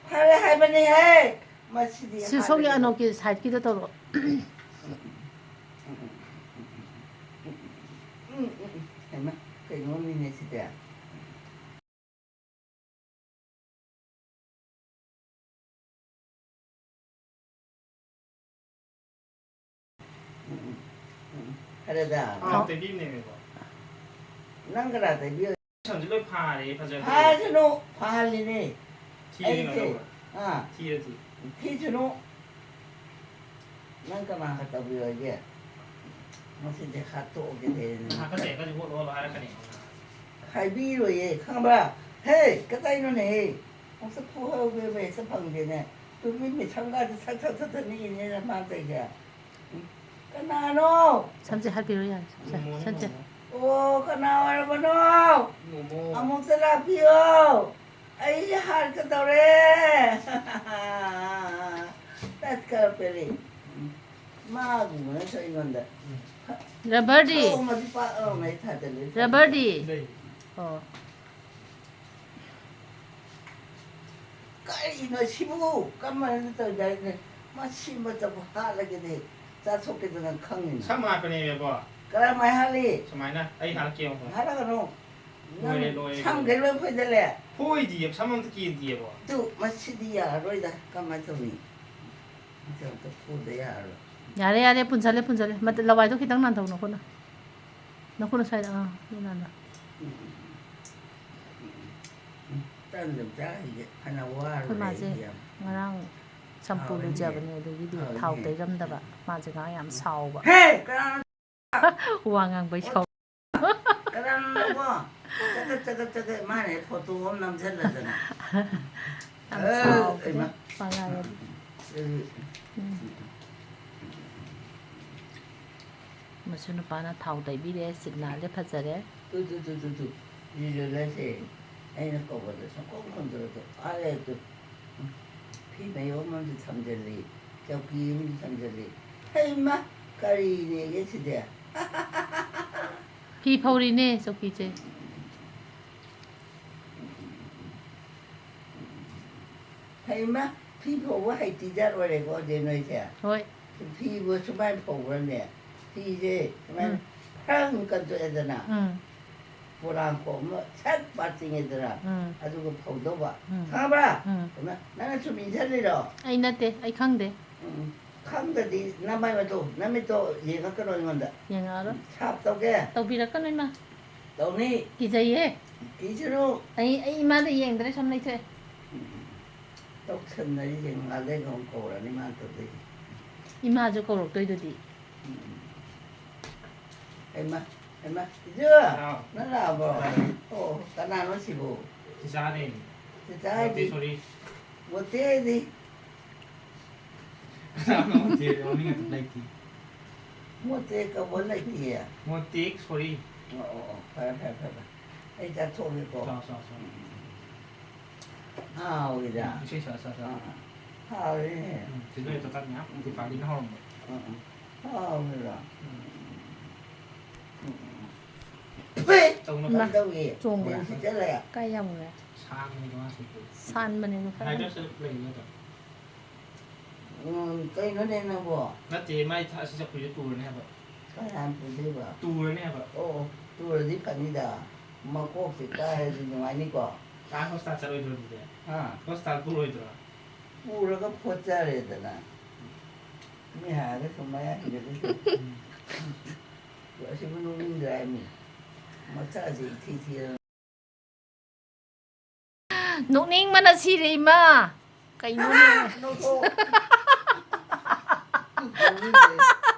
ꯐꯔꯦ ꯍꯥꯏꯕꯅꯤꯍꯦ꯫ ꯃꯁꯤꯗꯤ ꯁꯤ ꯁꯣꯝꯒꯤ ꯍꯥꯏꯕꯅꯤ꯫ ꯑꯅꯣꯛꯀꯤ ꯁꯥꯏꯠꯀꯤꯗꯣ ꯇꯧꯔꯣ꯫ ꯎꯝ, ꯎꯝ, ꯎꯝ, ꯎꯝ, ꯎꯝ, ꯎꯝ, ꯎꯝ, ꯎꯝ, ꯎꯝ, ꯎꯝ, ꯎꯝ꯫ ꯍꯩꯃꯥ, ꯀꯩꯅꯣꯝꯅꯤꯅꯦ ꯁꯤꯗꯤ꯫ ꯎꯝ, ꯎꯝ, ꯎꯝ, ꯎꯝ꯫ ꯐꯔꯦꯗ꯫ ꯑꯥ, ꯇꯩꯕꯤꯕꯅꯦꯃꯦꯀꯣ꯫ ꯅꯪ ꯀꯅꯥ ꯇꯩꯕꯤꯌꯣ? ꯁꯝꯁꯦ ꯂꯣꯏ ꯐꯥꯔꯦ, ꯐꯖꯗ꯭ꯔꯦ꯫ ꯐꯥꯁꯅꯨ, ꯐꯍꯜꯂꯤꯅꯦ꯫ ꯊꯤꯔꯗꯤ ꯑꯩꯁꯦ, ꯀꯩꯗꯧꯕ? ꯑꯥ꯫ ꯊꯤꯔꯗꯤ? ꯊꯤꯁꯅꯨ꯫ ꯅꯪ ꯀꯅꯥꯒ ꯇꯧꯕꯤꯔꯣꯏꯒꯦ? ꯃꯁꯤꯗꯤ ꯍꯥꯠꯇꯣꯛꯑꯒꯦ ꯂꯩꯔꯦꯅꯦ꯫ ꯅꯪ ꯍꯥꯠꯀꯠꯆꯔꯒꯗꯤ ꯍꯣꯠꯂꯣ ꯍꯣꯠꯂꯣ ꯍꯥꯏꯔꯛꯀꯅꯤ꯫ ꯍꯥꯏꯕꯤꯔꯣꯏꯌꯦ, ꯈꯪꯕ꯭ꯔꯥ? ꯍꯦ, ꯀꯗꯥꯏꯅꯣꯅꯦꯍꯦ? ꯑꯃꯨꯛꯇ ꯐꯨꯍꯧꯒꯦꯕ ꯍꯦꯛꯇ ꯐꯪꯗꯦꯅꯦ꯫ ꯇꯨꯃꯤꯟ ꯃꯤꯁꯝꯒꯥꯁꯦ ꯊꯛ ꯊꯛ ꯊꯛ ꯊꯛ ꯅꯤꯛꯏꯅꯦ ꯃꯥ ꯇꯧꯏꯁꯦ꯫ ꯎꯝ? ꯀꯅꯥꯅꯣ? ꯁꯝꯁꯦ ꯍꯥꯠꯄꯤꯔꯣ ꯌꯥꯔꯦ, ꯁꯝꯁꯦ, ꯃꯣꯃꯣꯅꯤ, ꯁꯝꯁꯦ꯫ ꯃꯣꯃꯣ꯫ ꯑꯣ, ꯀꯅꯥ ꯑꯣꯏꯔꯕꯅꯣ? ꯃꯣꯃꯣ꯫ ꯑꯃꯨꯛꯇ ꯂꯥꯛꯄꯤꯌꯣ꯫ ꯑꯩ ꯍꯥꯠꯀꯗꯧꯔꯦ꯫ ꯇꯠꯈ꯭ꯔ ꯄꯦꯜꯂꯤ꯫ ꯎꯝ꯫ ꯃꯥꯒꯨꯝꯕꯅꯁꯨ ꯑꯩꯉꯣꯟꯗ ꯔꯕꯔꯗꯤ? ꯊꯥꯎ ꯑꯃꯗꯤ ꯄꯥꯛ ꯂꯥꯎꯅ ꯑꯩ ꯊꯥꯖꯤꯜꯂꯦ꯫ ꯔꯕꯔꯗꯤ? ꯂꯩ꯫ ꯑꯣ꯫ ꯀꯔꯤꯅꯣ ꯁꯤꯕꯨ? ꯀꯃꯥꯏꯅ ꯇꯧꯔꯤꯗꯥꯏꯅꯦ? ꯃꯁꯤꯃꯇꯕꯨ ꯍꯥꯠꯂꯒꯦꯗꯤ ꯆꯥꯊꯣꯛꯀꯦꯗꯅ ꯈꯪꯉꯤꯅ꯫ ꯁꯝ ꯍꯥꯠꯄꯅꯦꯃꯦꯕꯣ꯫ ꯀꯔꯝꯍꯥꯏ ꯍꯥꯠꯂꯤ? ꯁꯨꯃꯥꯏꯅ ꯑꯩ ꯍꯥꯠꯀꯦ ꯌꯦꯡꯉꯣ꯫ ꯍꯥꯠꯂꯒꯅꯨ꯫ ꯅꯪ ꯂꯣꯏꯔꯦ, ꯂꯣꯏꯔꯦ, ꯁꯝꯈꯩ ꯂꯣꯏꯔꯦ꯫ ꯂꯣꯏ ꯐꯣꯏꯗꯠꯂꯦ꯫ ꯐꯣꯏꯗꯤꯌꯦ, ꯁꯝ ꯑꯝꯇ ꯀꯦꯟꯗꯤꯌꯦꯕꯣ꯫ ꯑꯗꯨ ꯃꯁꯤꯗꯤ ꯌꯥꯔꯔꯣꯏꯗ꯫ ꯀꯃꯥꯏꯅ ꯇꯧꯅꯤ? ꯃꯁꯤ ꯑꯝꯇ ꯐꯣꯏꯗ ꯌꯥꯔꯔꯣꯏ꯫ ꯌꯥꯔꯦ, ꯌꯥꯔꯦ, ꯄꯨꯟꯁꯜꯂꯦ, ꯄꯨꯟꯁꯜꯂꯦ꯫ ꯃꯇ-, ꯂꯋꯥꯏꯗꯣ ꯈꯤꯇꯪ ꯅꯥꯟꯊꯧ, ꯅꯈꯨꯠꯅ꯫ ꯅꯈꯨꯠꯅ ꯁ꯭ꯋꯥꯏꯗ, ꯑꯥ, ꯑꯗꯨ ꯅꯥꯟꯊꯧ꯫ ꯎꯝ, ꯎꯝ, ꯎꯝ, ꯎꯝ꯫ ꯇꯟꯗꯨꯝ ꯆꯥꯈꯤꯒꯦ꯫ ꯐꯅ ꯋꯥꯔꯨꯔꯦ ꯑꯩꯈꯣꯏ ꯃꯥꯁꯦ ꯑꯩꯗꯤ ꯌꯥꯝ꯫ ꯉꯔꯥꯡ ꯁꯝꯄꯨ ꯍꯥꯎꯋꯦꯅꯦ꯫ ꯂꯨꯖꯕꯅꯦ, ꯑꯗꯨꯒꯤꯗꯤ ꯊꯥꯎ ꯍꯥꯎꯋꯦꯅꯦ꯫ ꯇꯩꯔꯝꯗꯕ꯫ ꯃꯥꯁꯦ ꯉꯔꯥꯡ ꯌꯥꯝ ꯁꯥꯎꯕ꯫ ꯍꯦ! ꯀꯅꯥꯅꯣ? ꯋꯥ ꯉꯥꯡꯕꯩ ꯁꯥꯎ-, ꯀꯅꯥꯅꯣ ꯅꯪꯕꯣ? ꯆꯒꯠ, ꯆꯒꯠ, ꯆꯒꯠ, ꯃꯥꯅ ꯍꯦꯛ ꯐꯣꯇꯣ ꯑꯃ ꯅꯝꯁꯤꯜꯂꯗꯅ꯫ ꯌꯥꯝ ꯑꯦ, ꯁꯥꯎꯕꯅꯦ, ꯏꯃꯥ꯫ ꯋꯥ ꯉꯥꯡꯉꯗꯤ꯫ ꯎꯝ꯫ ꯎꯝ꯫ ꯃꯁꯨ ꯅꯨꯄꯥꯅ ꯊꯥꯎ ꯇꯩꯕꯤꯔꯦ, ꯁꯤꯠ ꯅꯥꯜꯂꯦ, ꯐꯖꯔꯦ꯫ ꯇꯨ, ꯇꯨ, ꯇꯨ, ꯇꯨ, ꯇꯨ꯫ ꯖꯤꯖꯨꯂꯁꯦ ꯑꯩꯅ ꯀꯧꯕꯗ ꯁꯨꯡꯈꯨꯝ ꯈꯨꯝꯗꯕꯗꯣ ꯐꯥꯔꯦ ꯑꯗꯨ꯫ ꯐꯤ ꯃꯌꯣꯝ ꯑꯃꯁꯨ ꯊꯝꯖꯤꯜꯂꯤ, ꯆꯧꯀꯤ ꯑꯃꯁꯨ ꯊꯝꯖꯤꯜꯂꯤ꯫ ꯍꯩꯃꯥ, ꯀꯔꯤꯅꯦꯒꯦ ꯁꯤꯗꯤ? ꯐꯤ ꯐꯧꯔꯤꯅꯦ, ꯆꯧꯀꯤꯁꯦ꯫ ꯍꯩꯃ, ꯐꯤ ꯐꯧꯕ ꯍꯩꯇꯤꯖꯥꯠ ꯑꯣꯏꯔꯦꯀꯣ ꯑꯗꯨꯗꯤ ꯅꯣꯏꯁꯦ? ꯍꯣꯏ꯫ ꯐꯤꯕꯨ ꯁꯨꯃꯥꯏꯅ ꯐꯧꯕ꯭ꯔꯅꯦ? ꯐꯤꯁꯦ ꯁꯨꯃꯥꯏꯅ ꯎꯝ꯫ ꯐ꯭ꯔꯪ ꯀꯟꯊꯣꯛꯑꯦꯗꯅ, ꯎꯝ꯫ ꯄꯣꯂꯥꯡꯈꯣꯛ ꯑꯃ ꯁꯠ ꯄꯥꯠꯇꯤꯡꯉꯦꯗꯅ, ꯎꯝ꯫ ꯑꯗꯨꯒ ꯐꯧꯗꯧꯕ꯫ ꯎꯝ꯫ ꯈꯪꯉꯕ꯭ꯔꯥ? ꯎꯝ꯫ ꯍꯩꯃ, ꯅꯪꯅ ꯁꯨꯝ ꯏꯟꯁꯤꯜꯂꯤꯔꯣ? ꯑꯩ ꯅꯠꯇꯦ, ꯑꯩ ꯈꯪꯗꯦ꯫ ꯎꯝ, ꯎꯝ꯫ ꯈꯪꯗ꯭ꯔꯗꯤ ꯅꯃꯥꯏ ꯃꯇꯣ, ꯅꯃꯤꯠꯇꯣ ꯌꯦꯡꯉꯛꯀꯅꯣ ꯑꯩꯉꯣꯟꯗ꯫ ꯌꯦꯡꯉꯛꯑꯔꯣꯏ꯫ ꯁꯥꯞ ꯇꯧꯒꯦ? ꯇꯧꯕꯤꯔꯛꯀꯅꯨ, ꯏꯃꯥ꯫ ꯇꯧꯅꯤ꯫ ꯀꯤꯖꯩꯌꯦ꯫ ꯀꯤꯖꯔꯨ꯫ ꯑꯩ, ꯑꯩ ꯏꯃꯥꯗ ꯌꯦꯡꯗ꯭ꯔꯦ, ꯁꯨꯝ ꯂꯩꯊꯣꯛꯑꯦ꯫ ꯎꯝ꯫ ꯇꯧꯁꯟꯅꯔꯤꯁꯦ ꯉꯥꯗꯩꯒ ꯑꯃꯨꯛ ꯀꯧꯔꯅꯤ ꯃꯥ ꯇꯧꯗꯣꯏꯁꯦ꯫ ꯏꯃꯥꯁꯨ ꯀꯧꯔꯛꯇꯣꯏꯗꯨꯗꯤ꯫ ꯎꯝ꯫ ꯍꯩꯃ, ꯍꯩꯃ, ꯏꯆꯦ, ꯍꯥꯎ꯫ ꯅꯪ ꯂꯥꯛꯑꯕꯣ? ꯂꯥꯛꯑꯦ꯫ ꯑꯣ, ꯀꯅꯥꯅꯣ ꯁꯤꯕꯨ? ꯆꯤꯆꯥꯅꯦ꯫ ꯆꯤꯆꯥ ꯍꯥꯏꯗꯤ? ꯃꯣꯇꯦꯁꯣꯔꯤ꯫ ꯃꯣꯇꯦ ꯍꯥꯏꯗꯤ? ꯀꯅꯥꯅꯣ ꯃꯣꯇꯦ? ꯃꯃꯤꯡ ꯑꯗꯨꯝ ꯂꯩꯇꯦ꯫ ꯃꯣꯇꯦ ꯀꯧꯕ ꯂꯩꯇꯤꯌꯦ꯫ ꯃꯣꯇꯦ ꯁꯣꯔꯤ꯫ ꯑꯣ, ꯑꯣ, ꯑꯣ, ꯐꯔꯦ, ꯐꯔꯦ, ꯐꯔꯦ, ꯐꯔꯦ꯫ ꯑꯩ ꯆꯥꯊꯣꯛꯑꯒꯦꯀꯣ꯫ ꯆꯥꯎ, ꯆꯥꯎ, ꯆꯥꯎ꯫ ꯎꯝ꯫ ꯍꯥꯎꯋꯤꯗ꯫ ꯎꯝ, ꯏꯁꯩ ꯁꯛꯑ, ꯁꯛꯑ, ꯁꯛꯑ꯫ ꯑꯥ, ꯑꯥ꯫ ꯍꯥꯎꯋꯦꯅꯦ꯫ ꯎꯝ, ꯁꯤꯗ ꯂꯩꯕ ꯆꯥꯛ ꯃꯌꯥꯝ ꯗꯤꯄꯥꯂꯤꯅ ꯍꯧꯔꯝꯕ꯫ ꯎꯝ, ꯎꯝ꯫ ꯍꯥꯎꯋꯤꯗ꯫ ꯎꯝ꯫ ꯎꯝ, ꯎꯝ, ꯎꯝ꯫ ꯇꯧꯅꯕ꯫ ꯏꯃꯥ, ꯀꯝꯗꯧꯏ? ꯆꯣꯡꯕ꯭ꯔꯥ? ꯅꯦꯝꯁꯤ ꯆꯠꯂꯦ꯫ ꯀꯥꯏ ꯌꯥꯝꯃꯨꯔꯦ? ꯁꯥꯡꯕꯅꯦ ꯃꯥꯁꯦ꯫ ꯁꯥꯟꯕꯅꯦ ꯃꯈꯜ ꯑꯃ꯫ ꯍꯥꯏꯗ꯭ꯔꯁ ꯂꯩꯕ ꯅꯠꯇ꯭ꯔꯣ? ꯎꯝ, ꯀꯩꯅꯣꯅꯦ ꯅꯪꯕꯣ? ꯅꯠꯇꯦ, ꯃꯥꯏ ꯊ-, ꯑꯁꯤ ꯆꯠꯄꯁꯦ ꯇꯨꯔꯅꯤ ꯍꯥꯏꯕ꯫ ꯀꯅꯥꯅ ꯄꯨꯗꯣꯏꯕ? ꯇꯨꯔꯅꯤ ꯍꯥꯏꯕ꯫ ꯑꯣ, ꯑꯣ, ꯇꯨꯔꯗꯤ ꯐꯅꯤꯗ꯫ ꯃꯀꯣꯛꯁꯦ ꯀꯥꯏꯔꯗꯤ ꯅꯨꯡꯉꯥꯏꯅꯤꯀꯣ? ꯑꯥ, ꯍꯣꯁꯇꯥꯜ ꯆꯠꯂꯣꯏꯗ꯭ꯔꯣ ꯑꯗꯨꯗꯤ? ꯍꯥ? ꯍꯣꯁꯇꯥꯜ ꯄꯨꯔꯣꯏꯗ꯭ꯔꯣ? ꯄꯨꯔꯒ ꯐꯣꯠꯆꯔꯦꯗꯅ꯫ ꯃꯤ ꯍꯥꯏꯔꯒ ꯁꯨꯝ ꯃꯌꯥ ꯍꯤꯒꯠꯂꯤꯁꯦ꯫ ꯎꯝ꯫ ꯑꯁꯤꯕꯨ ꯅꯣꯛꯅꯤꯡꯗ꯭ꯔꯥ ꯍꯥꯏꯕꯅꯤ? ꯃꯆꯥꯁꯦ ꯏꯊꯤ ꯊꯤꯔ꯫ ꯅꯣꯛꯅꯤꯡꯕꯅ ꯁꯤꯔꯦ, ꯏꯃꯥ꯫ ꯀꯩꯅꯣꯅꯦ? ꯅꯣꯛꯊꯣꯛ꯫ ꯅꯣꯛꯅꯤꯡꯗ꯭ꯔꯦ꯫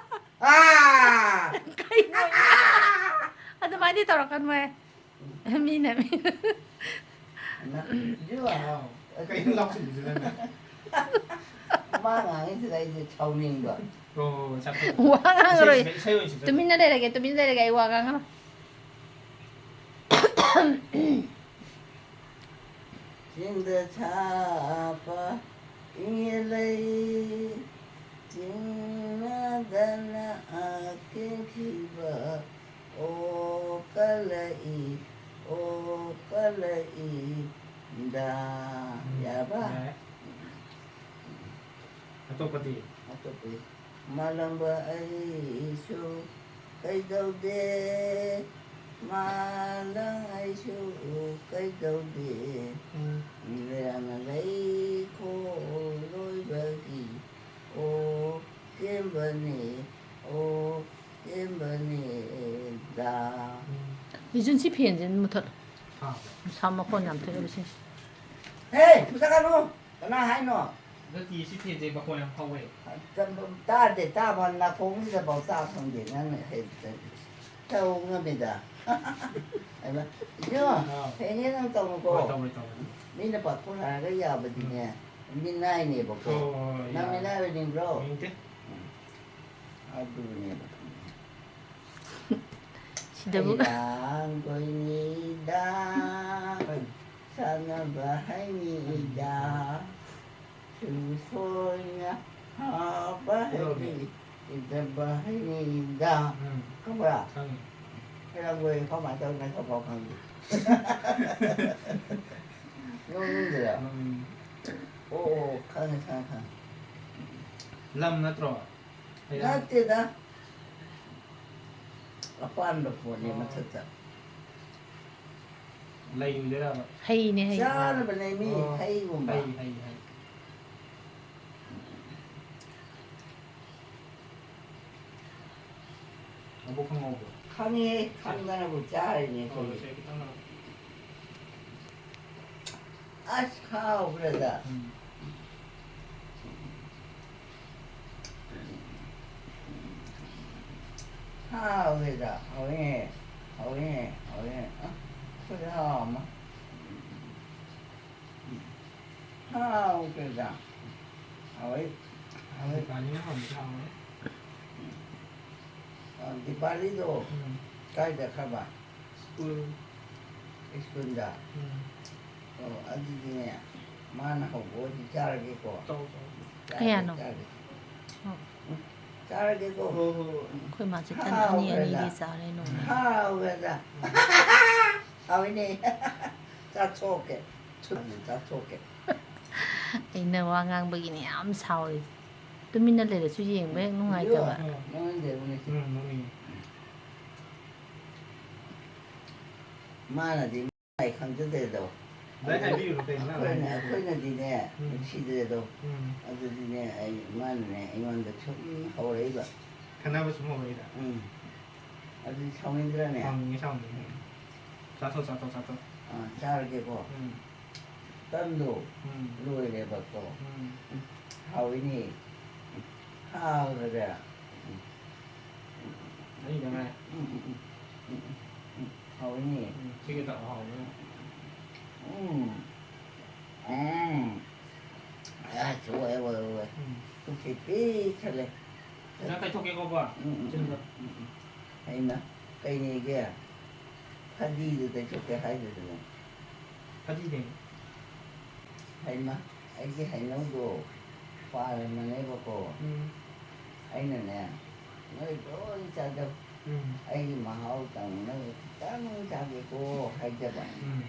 ꯑꯥ! ꯀꯩꯅꯣ? ꯑꯗꯨꯃꯥꯏꯅꯗꯤ ꯇꯧꯔꯛꯀꯅꯨꯍꯦ꯫ ꯃꯤꯅ, ꯃꯤꯅ꯫ ꯏꯃꯥ, ꯏꯕꯦꯝꯃ꯫ ꯀꯩꯅꯣ ꯂꯥꯎꯁꯤꯜꯂꯤꯁꯤꯅ? ꯃꯥ ꯉꯥꯡꯉꯤꯁꯤꯗ ꯑꯩꯁꯦ ꯁꯥꯎꯅꯤꯡꯕ꯫ ꯍꯣꯏ, ꯍꯣꯏ, ꯍꯣꯏ, ꯆꯠꯈ꯭ꯔꯣ꯫ ꯋꯥ ꯉꯥꯡꯉꯔꯣꯏ꯫ ꯏꯁꯩ, ꯏꯁꯩ ꯑꯣꯏꯅ ꯁꯤꯜꯂꯣ꯫ ꯇꯨꯃꯤꯟꯅ ꯂꯩꯔꯒꯦ, ꯇꯨꯃꯤꯟꯅ ꯂꯩꯔꯒꯦ, ꯑꯩ ꯋꯥ ꯉꯥꯡꯉꯔꯣꯏ꯫ ꯆꯤꯡꯗ ꯁꯥꯠꯄ ꯏꯪꯉꯦ ꯂꯩ, ꯆꯤꯡ ꯃꯥꯗꯅ ꯀꯦꯟꯈꯤꯕ ꯑꯣ꯫ ꯀꯜꯂꯛꯏ, ꯑꯣ ꯀꯜꯂꯛꯏꯗ꯫ ꯎꯝ, ꯌꯥꯔꯕ? ꯌꯥꯔꯦ꯫ ꯑꯇꯣꯞꯄꯗꯤ? ꯑꯇꯣꯞꯄꯗꯤ? ꯃꯥꯂꯪꯕ ꯑꯩꯁꯨ ꯀꯩꯗꯧꯗꯦ, ꯃꯥꯂꯪ ꯑꯩꯁꯨ ꯀꯩꯗꯧꯗꯦ꯫ ꯎꯝ꯫ ꯂꯩꯔꯥꯡꯅ ꯂꯩꯈꯣ ꯂꯣꯏꯕꯒꯤ ꯑꯣ ꯀꯦꯝꯕꯅꯦ, ꯑꯣ ꯀꯦꯝꯕꯅꯦꯗ꯫ ꯎꯝ꯫ ꯕꯤꯖꯨꯟ, ꯁꯤ ꯐꯦꯟꯁꯦ ꯃꯨꯊꯠꯂꯣ꯫ ꯊꯥꯕ꯭ꯔꯣ? ꯅꯨꯡꯁꯥ ꯃꯈꯣꯟ ꯌꯥꯝ ꯊꯣꯛꯑꯦꯕ ꯁꯤ꯫ ꯍꯦ, ꯃꯨꯊꯠꯀꯅꯨ! ꯀꯅꯥ ꯍꯥꯏꯅꯣ? ꯅꯠꯇꯤꯌꯦ, ꯁꯤ ꯐꯦꯟꯁꯦ ꯃꯈꯣꯟ ꯌꯥꯝ ꯍꯧꯋꯦ꯫ ꯇꯥꯗꯦ, ꯇꯥꯕ ꯅꯥꯀꯣꯡꯁꯤꯗꯐꯥꯎ ꯇꯥ ꯐꯪꯗꯦ ꯅꯪꯅ ꯍꯦꯛꯇ ꯇꯧ ꯉꯝꯃꯤꯗ꯫ ꯍꯥꯏꯕ, ꯏꯕꯦꯝꯃ, ꯑꯥ꯫ ꯍꯌꯦꯡ ꯅꯪ ꯇꯧꯅꯨꯀꯣ꯫ ꯍꯣꯏ, ꯇꯧꯔꯣꯏ, ꯇꯧꯔꯣꯏ꯫ ꯃꯤꯅ ꯄꯥꯈꯣꯟ ꯍꯥꯏꯔꯒ ꯌꯥꯕꯗꯤꯅꯦ, ꯎꯝ꯫ ꯃꯤꯅꯥꯏꯅꯦꯕꯀꯣ꯫ ꯍꯣꯏ, ꯍꯣꯏ, ꯍꯣꯏ, ꯅꯪ ꯌꯥꯔꯦ꯫ ꯃꯤꯅꯥꯏ ꯑꯣꯏꯅꯤꯡꯕ꯭ꯔꯣ? ꯌꯦꯡꯅꯤꯡꯗꯦ꯫ ꯎꯝ꯫ ꯑꯗꯨꯅꯦꯕ꯫ ꯁꯤꯗꯕꯨ꯫ ꯍꯩꯔꯥꯡ ꯀꯣꯏꯅꯤꯗ, ꯀꯩꯅꯣ? ꯁꯥꯟꯅꯕ ꯍꯩꯅꯤꯗ, ꯁꯨꯝ ꯁꯣꯏꯅ ꯍꯥꯞꯄ ꯀꯩꯗꯧꯔꯒꯦ? ꯍꯩꯅꯤ, ꯏꯟꯖꯕ ꯍꯩꯅꯤꯗ꯫ ꯎꯝ꯫ ꯈꯪꯕ꯭ꯔꯥ? ꯈꯪꯉꯤ꯫ ꯍꯩꯔꯥꯡ ꯀꯣꯏ ꯀꯃꯥꯏꯅ ꯇꯧꯔꯤꯅꯣ ꯈꯪꯕ꯭ꯔꯣ? ꯈꯪꯗꯦ꯫ ꯅꯣꯛꯅꯤꯡꯗ꯭ꯔꯥ? ꯅꯣꯛꯅꯤꯡꯉꯤ꯫ ꯑꯣ, ꯑꯣ, ꯈꯪꯉꯦ, ꯈꯪꯉꯦ, ꯈꯪꯉꯦ꯫ ꯂꯝ ꯅꯠꯇ꯭ꯔꯣ? ꯍꯩꯔꯥꯡ-꯫ ꯅꯠꯇꯦꯗ꯫ ꯑꯄꯥꯟꯕ ꯄꯣꯠꯅꯦ ꯑꯣ꯫ ꯃꯊꯛꯇ꯫ ꯂꯩ ꯑꯣꯏꯗꯣꯏꯔꯕ? ꯍꯩꯅꯦ, ꯍꯩ꯫ ꯆꯥꯅꯕꯅꯦ ꯃꯤ, ꯑꯣ꯫ ꯍꯩꯒꯨꯝꯕ꯫ ꯍꯩ, ꯍꯩ, ꯍꯩ꯫ ꯑꯕꯣꯛ ꯈꯪꯍꯧꯕ꯭ꯔꯣ? ꯈꯪꯉꯦ, ꯈꯪꯗꯅꯕꯨ ꯆꯥꯔꯤꯅꯦ ꯑꯣ, ꯑꯩꯈꯣꯏꯗꯤ꯫ ꯁꯦ ꯈꯤꯇꯪ ꯂꯧ꯫ ꯑꯁ, ꯍꯥꯎꯈ꯭ꯔꯦꯗ꯫ ꯎꯝ꯫ ꯍꯥꯎꯋꯦꯗ, ꯍꯥꯎꯋꯦ, ꯍꯥꯎꯋꯦ, ꯍꯥꯎꯋꯦ꯫ ꯑ, ꯈꯨꯠ ꯍꯥꯎ ꯑꯃ꯫ ꯍꯥꯎꯈ꯭ꯔꯦꯗ꯫ ꯍꯥꯎꯋꯦ, ꯍꯥꯎꯋꯦ꯫ ꯗꯤꯄꯥꯂꯤꯅ ꯍꯥꯎꯕꯗꯤ ꯍꯥꯎꯋꯦ꯫ ꯑ, ꯗꯤꯄꯥꯂꯤꯗꯣ ꯎꯝ꯫ ꯀꯥꯏ ꯆꯠꯈ꯭ꯔꯕ? ꯁ꯭ꯀꯨꯜ꯫ ꯁ꯭ꯀꯨꯜꯗ? ꯎꯝ꯫ ꯑꯣ, ꯑꯗꯨꯗꯤꯅꯦ, ꯃꯥꯅ ꯍꯧꯕ ꯑꯣꯏꯗꯤ ꯆꯥꯔꯒꯦꯀꯣ꯫ ꯆꯥꯎ, ꯆꯥꯎ꯫ ꯆꯥꯔꯒꯦ, ꯀꯌꯥꯅꯣ? ꯆꯥꯔꯒꯦ꯫ ꯑꯣ꯫ ꯎꯝ꯫ ꯆꯥꯔꯒꯦꯀꯣ꯫ ꯍꯣ, ꯍꯣ, ꯍꯣ꯫ ꯑꯩꯈꯣꯏ ꯃꯥ ꯆꯤꯛꯀꯟ ꯑꯅꯤ ꯍꯥꯎꯈ꯭ꯔꯦꯗ꯫ ꯑꯅꯤꯗꯤ ꯆꯥꯔꯦ ꯅꯣꯡꯃ꯫ ꯍꯥꯎꯈ꯭ꯔꯦꯗ꯫ ꯍꯥꯎꯏꯅꯦ꯫ ꯆꯥꯊꯣꯛꯀꯦ꯫ ꯁꯨꯝꯅ ꯆꯥꯊꯣꯛꯀꯦ꯫ ꯑꯩꯅ ꯋꯥ ꯉꯥꯡꯕꯒꯤꯅꯦ ꯌꯥꯝ ꯁꯥꯎꯔꯤꯁꯦ꯫ ꯇꯨꯃꯤꯟꯅ ꯂꯩꯔꯁꯨ ꯌꯦꯡꯕ ꯍꯦꯛ ꯅꯨꯡꯉꯥꯏꯇꯕ꯫ ꯎꯝ, ꯅꯣꯛꯅꯤꯡꯗꯦ, ꯅꯣꯛꯅꯤꯡꯗꯦ꯫ ꯎꯝ, ꯅꯣꯛꯅꯤꯡꯉꯦ꯫ ꯃꯥꯅꯗꯤ ꯃꯥꯏ ꯈꯪꯖꯗꯦꯗꯣ꯫ ꯂꯥꯏꯔꯤꯛ ꯍꯥꯏꯕꯤꯌꯨꯅꯣ ꯀꯩꯅꯣ ꯅꯪ ꯑꯩꯈꯣꯏꯅ-, ꯍꯥꯏꯕꯤꯌꯨꯅꯣ? ꯑꯩꯈꯣꯏꯅꯗꯤꯅꯦ, ꯎꯝ꯫ ꯅꯨꯡꯁꯤꯗ꯭ꯔꯦꯗꯣ꯫ ꯎꯝ꯫ ꯑꯗꯨꯗꯤꯅꯦ, ꯑꯩ, ꯃꯥꯅꯅꯦ, ꯑꯩꯉꯣꯟꯗ ꯁꯨꯝ ꯍꯧꯔꯛꯏꯕ꯫ ꯈꯠꯅꯕ ꯁꯨꯝ ꯍꯧꯔꯛꯏꯔꯥ? ꯎꯝ꯫ ꯑꯗꯨꯗꯤ ꯁꯥꯎꯅꯤꯡꯗ꯭ꯔꯅꯦ? ꯁꯥꯎꯅꯤꯡꯉꯦ, ꯁꯥꯎꯅꯤꯡꯉꯦ꯫ ꯆꯥꯊꯣꯛ, ꯆꯥꯊꯣꯛ, ꯆꯥꯊꯣꯛ꯫ ꯑꯥ, ꯆꯥꯔꯒꯦꯀꯣ꯫ ꯎꯝ꯫ ꯇꯟꯗꯣ ꯎꯝ꯫ ꯂꯣꯏꯔꯦꯕꯀꯣ꯫ ꯎꯝ꯫ ꯍꯥꯎꯏꯅꯦ꯫ ꯍꯥꯎꯈ꯭ꯔꯦ꯫ ꯑꯅꯤꯗ ꯉꯥꯏꯔꯦ꯫ ꯎꯝ, ꯎꯝ, ꯎꯝ꯫ ꯎꯝ, ꯎꯝ, ꯎꯝ, ꯎꯝ꯫ ꯍꯥꯎꯏꯅꯦ꯫ ꯎꯝ, ꯁꯤꯒꯤ ꯇꯥꯛꯑꯣ ꯍꯥꯎꯕꯅꯦ꯫ ꯎꯝ꯫ ꯎꯝ꯫ ꯑꯁ, ꯑꯣꯏ, ꯑꯣꯏ, ꯑꯣꯏ꯫ ꯎꯝ꯫ ꯄꯨꯛꯁꯤ ꯄꯤꯛ ꯊꯜꯂꯦ꯫ ꯈꯤꯇꯪ ꯇꯩꯊꯣꯛꯀꯦꯀꯣ, ꯀꯣ? ꯎꯝ, ꯎꯝ, ꯆꯤꯟꯗ꯫ ꯎꯝ, ꯎꯝ, ꯎꯝ꯫ ꯍꯩꯃ, ꯀꯩꯅꯦꯒꯦ? ꯐꯗꯤꯗꯨ ꯇꯩꯊꯣꯛꯀꯦ ꯍꯥꯏꯗꯨꯗꯅ꯫ ꯐꯗꯤ ꯀꯩꯅꯣ? ꯍꯩꯃ, ꯑꯩꯒꯤ ꯍꯩꯅꯧꯗꯣ ꯄꯥꯜꯂꯝꯃꯅꯦꯕꯀꯣ꯫ ꯎꯝ꯫ ꯑꯩꯅꯅꯦ, ꯅꯣꯏ ꯂꯣꯏ ꯆꯥꯖꯧ꯫ ꯎꯝ꯫ ꯑꯩꯒꯤ ꯃꯍꯥꯎ ꯇꯪꯅꯕ ꯈꯤꯇꯪ ꯆꯥꯒꯦꯀꯣ ꯍꯥꯏꯖꯕ꯫ ꯎꯝ꯫